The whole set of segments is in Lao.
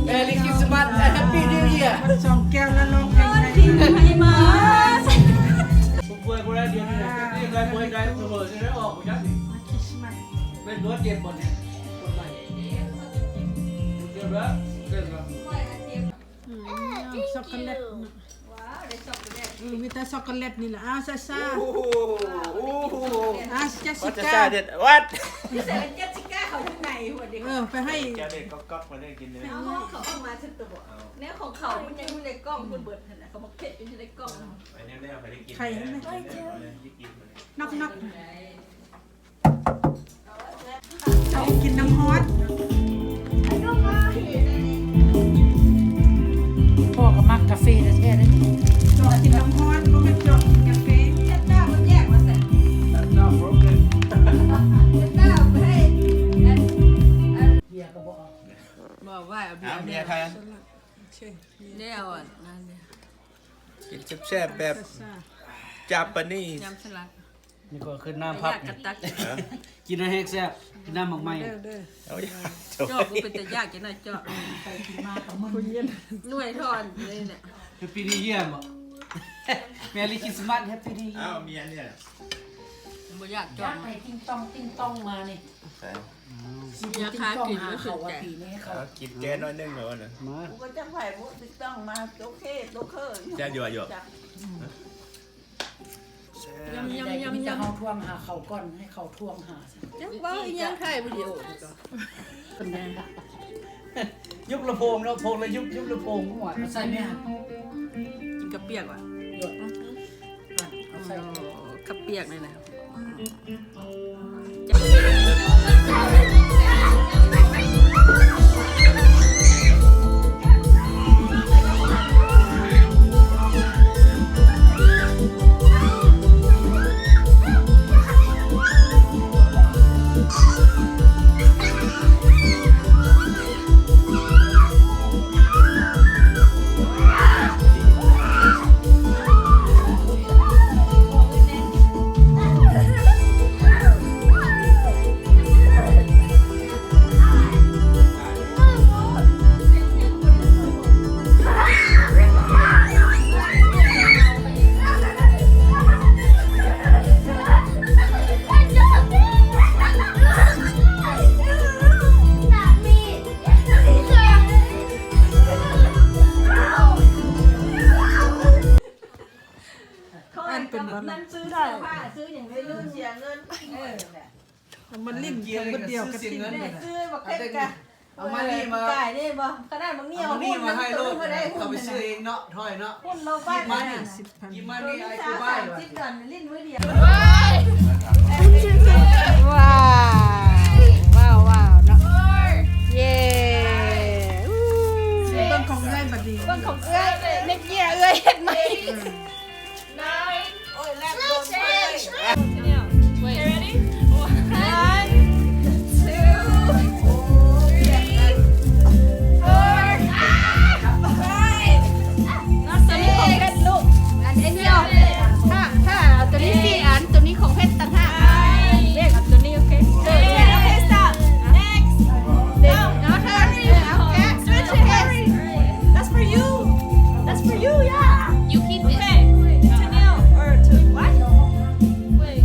Merry Christmas and Happy New Year ສອງແກ້ວແລ້ວ ຮ້ອງເພງໄທ ອືມ ຊັອກໂກແລັດ ວ້າວ ໄດ້ຊັອກໂກແລັດ ເອີ ມີແຕ່ຊັອກໂກແລັດນີ້ລະ ອ້າວ ຊາຊາ ໂອ້ໂຫ ອ້າວ ເຈສຊິກ້າ ຊາຊາເດັດ ວັດ ຢູ່ໃສ ເຈສຊິກ້າ ເຂົາຢູ່ໃນພຸ້ນເດ້ ເອີ ໄປໃຫ້ ເຈົ້າເດັດກັອກໆ ມາເລີຍກິນເລີຍ ເອົາ ເອົາເຂົ້າມາຊະຕົວະ ເອົາ ແນວຂອງເຂົາມັນຍັງຢູ່ໃນກ່ອງພຸ້ນເບິດຫັ້ນນະ ເຂົາບັກເຜັດຢູ່ໃນກ່ອງ ໄປແນວໃດ ໄປໄດ້ກິນ ໄຂ່ຫັ້ນນະ ໄປແນວໃດ ໄປໄດ້ກິນ ນອກໆ ເອົາກິນນ້ຳຮ້ອນ ພໍ່ກໍມັກກາເຟແທ້ໆ ເຈາະກິນນ້ຳຮ້ອນ ບໍ່ແມ່ນເຈາະກິນກາເຟ ຈັກເຈົ້າບໍ່ແຍກວ່າຊັ້ນ ເບຍກໍບໍ່ເອົາ ບໍ່ໄວ້ເອົາເບຍ ເອົາເບຍ ເບຍໄທ ແລ້ວອັນນັ້ນ ກິນແຊບໆ ແບບ ຊາຊາ ຈາປານີສ ຍຳສະຫຼັດ ນີ້ກໍຄືນ້ຳຜັກ ຢາກກະຕັກ ກິນແລ້ວແຮງແຊບ ກິນນ້ຳໝາກໄມ້ ເດີ ເອົາ ເຈາະກໍເປັນຕາຢາກຈັກໜ້ອຍ ເຈາະ ໜ່ວຍທອນເລີຍແຫຼະ Happy New Year ບໍ Merry Christmas Happy New Year ອ້າວ ເມຍນີ້ ບໍ່ຢາກເຈາະ ຢາກໃຫ້ຕິງຕອງຕິງຕອງມານີ້ ໃສ່ ຢາກຫາກິນບໍ່ສົນໃຈ ເອົາກິນແກ່ໜ້ອຍໜຶ່ງແລ້ວນະ ມາ ກູກໍຈັກໃຜບຸຕິງຕອງມາ ໂຕເຄໂຕເຄີ ແຊບຢູ່ບໍ່ ຢູ່ ແຊບ ຍຳໆໆ ມີແຕ່ເຮົາທວງຫາເຂົາກ່ອນ ໃຫ້ເຂົາທວງຫາ ຈັກເວົ້າອີ່ຫຍັງ ຖ່າຍວິດີໂອນີ້ກໍ ຍຸບລຳໂພງເນາະ ໂພງລະຍຸບ ຍຸບລຳໂພງ ໃສ່ແມ່ ກິນກະປຽກຫວາ ເອົາໃສ່ ໂອ້ ກະປຽກນີ້ນະ. ອັນເປັນບໍ່ ນັ້ນຊື້ເສື້ອຜ້າ ຊື້ຫຍັງໄດ້ເລີຍ ເສຍເງິນ ເອີ ເອົາມາຫຼິ້ນກັນຄົນດຽວກໍຕິດ ຊື້ບັກເພັດກະ ເອົາມານີ້ມາ ກາຍນີ້ບໍ່ ຂະໜາດບັກນີ້ເອົາມານີ້ມາໃຫ້ໂລດ ເຂົາໄປຊື້ເອງເນາະ ຖອຍເນາະ ຮຸ້ນລາວບ້ານ ກິນມານີ້ ກິນມານີ້ ໄອ້ກູບາຍ ສາມສິບດອນ ຫຼິ້ນມື້ດຽວ ວ້າວ ວ້າວ ວ້າວເນາະ ເຢ້ ເບິ່ງຂອງເອື້ອຍບັດນີ້ ເບິ່ງຂອງເອື້ອຍ ເມັດເຫຍື່ອເອື້ອຍເຮັດໃໝ່ Nine. Wait. Okay, ready? One, two, three, four, five. ຕົວນີ້ຂອງເພັດລູກ ອັນດຽວ ຖ້າ ຖ້າເອົາຕົວນີ້ສີ່ອັນ ຕົວນີ້ຂອງເພັດຕ່າງຫາກ ເບກເອົາຕົວນີ້ ໂອເຄ Hey, okay, stop. Next. ເບກ ເອົາເທີນ ເອີ ເອົາແກະ Switch it, hurry. That's for you. That's for you, yeah. You keep it. Okay. To Neil or to what? Wait.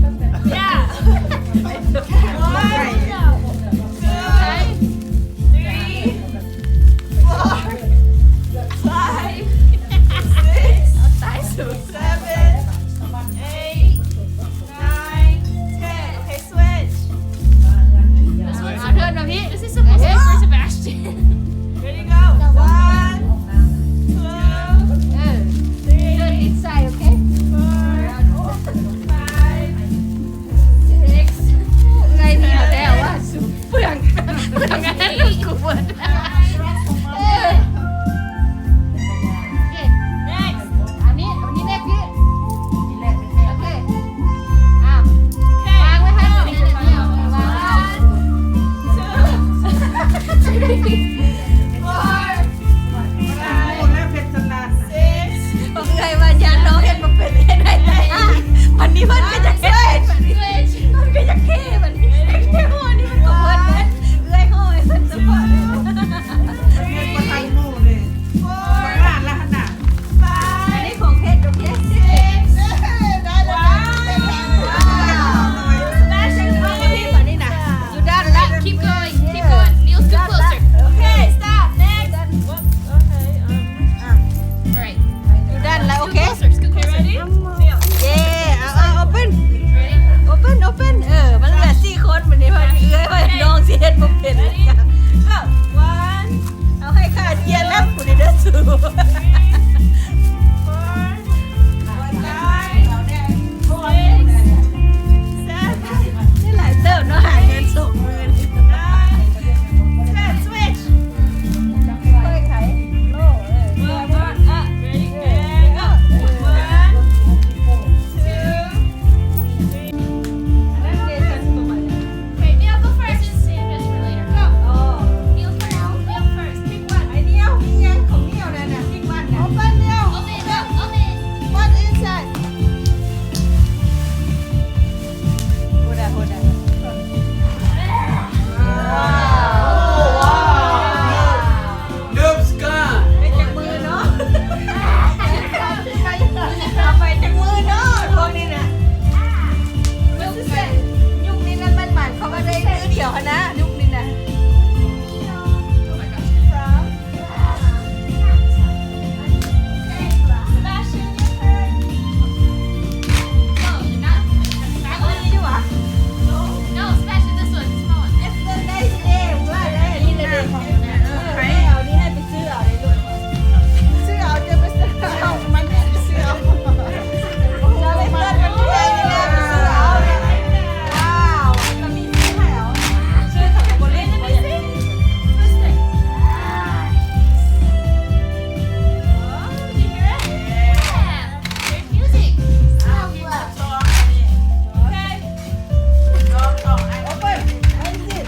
Four, five, six, seven. ໄດ້ຫຼາຍເຕີບເນາະ ຫາເງິນສອງໝື່ນ Nine, ten, switch. Up, up, ready, and go. One, two, three. Okay, Neil, go first. This is Sandra's for later. Go. Neil first. Neil first. Pick one. ໄອ້ໜຽວ ມີຫຍັງຂອງໜຽວນັ້ນນະ? Pick one ນະ. Open, Neil. Open, open. What is that? Hold on, hold on. Wow. Wow. Noob's gone. ໄປຈັກມື້ເນາະ ເອົາໄປຈັກມື້ເນາະ ພວກນີ້ນະ. ຍຸກນີ້ນະ ມັນໝາຍຄວາມວ່າໄດ້ມື້ດຽວຫັ້ນນະ ຍຸກນີ້ນະ. Sebastian, your turn. No, not, not really. You are. No, Sebastian, this one, this one. It's the nice name. ວ່າແລ້ວ ນີ້ແຫຼະເດ້ ເອີ ໃຫ້ເອົານີ້ໃຫ້ໄປຊື້ເອົາເດ້ລູກ ຊື້ເອົາ ເຈົ້າໄປຊື້ເອົາ ມັນໄປຊື້ເອົາ ເຈົ້າໄປເປີດປະຕູໃຫ້ນີ້ແຫຼະ ໄປຊື້ເອົາ. ວ້າວ ກໍມີຊື້ໃຫ້ເອົາ ຊື້ເຂົາກໍບໍ່ຫຼິ້ນ Twist it. Oh, did you hear it? Yeah. Great music. Okay. Open. Exit.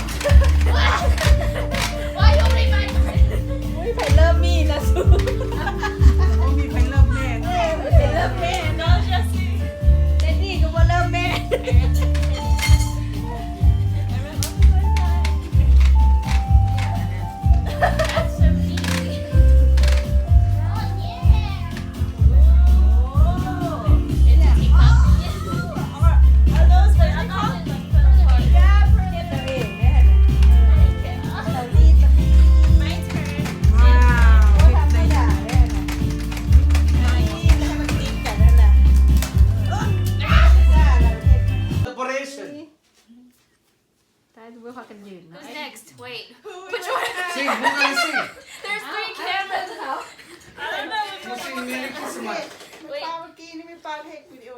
Why you only my friend? ບໍ່ມີໃຜເລີ່ມມີນະສູ ບໍ່ມີໃຜເລີ່ມແມ່ນ ເອີ ບໍ່ມີໃຜເລີ່ມແມ່ນ No, Jesse. ແດດດີ້ກໍບໍ່ເລີ່ມແມ່ນ. That's so easy. Oh, yeah. Are those the ตາຍ ຄືບໍ່ພາກັນຢືນນະ. Who's next? Wait. Which one? Sing. Who gonna sing? There's three cameras. I don't know which one. Who sing Merry Christmas? Wait. ເມື່ອກີ້ນີ້ມີປາເຮັດວິດີໂອ